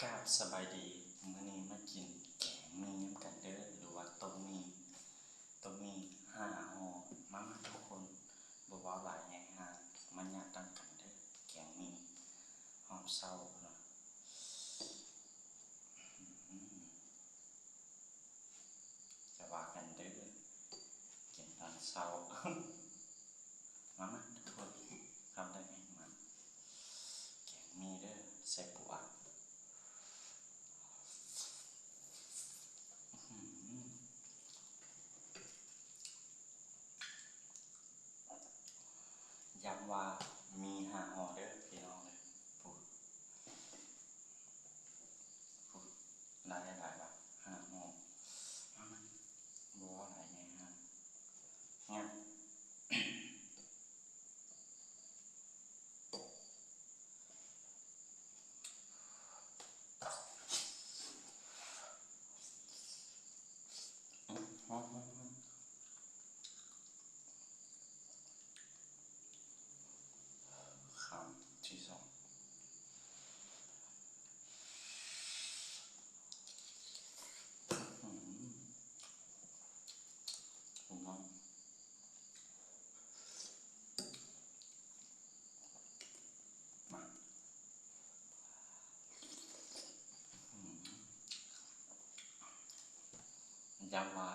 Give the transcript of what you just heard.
ກາບສະບາຍດີ ມື້ນີ້ມາກິນແກງໝີ່ນຳກັນເດີ ຫຼືວ່າຕົ້ມໝີ່ ຕົ້ມໝີ່ຫ້າຫໍ່. ມາ ມາທຸກຄົນ ບໍ່ເວົ້າຫຼາຍໃຫຍ່ຫ່າງ ມາຍາດນຳກັນເດີ ແກງໝີ່ຮອບເຊົ້າເນາະ. ອືມ ຈະວ່າກັນເດີ ກິນຕອນເຊົ້າ. ມາ ມາທຸກຄົນ ຄຳໃດແມ່ນມັນ ແກງໝີ່ເດີ ໃສ່ປູອັດ. ອືມ ຢ້ຳວ່າໝີ່ຫ້າຫໍ່ເດີພີ່ນ້ອງເດີ. ພຸ້ນ ພຸ້ນ ຫຼາຍ ຫຼາຍ ຫຼາຍ ຫ້າຫໍ່. ມາ ມາ ບໍ່ເວົ້າຫຼາຍໃຫຍ່ຫ່າງ ງາມ. ອືມ ຮ້ອນ ຮ້ອນ ຮ້ອນ. ຄຳທີສອງ. ອືມ ຫອມ ມາ ອືມ ຢ້ຳວ່າ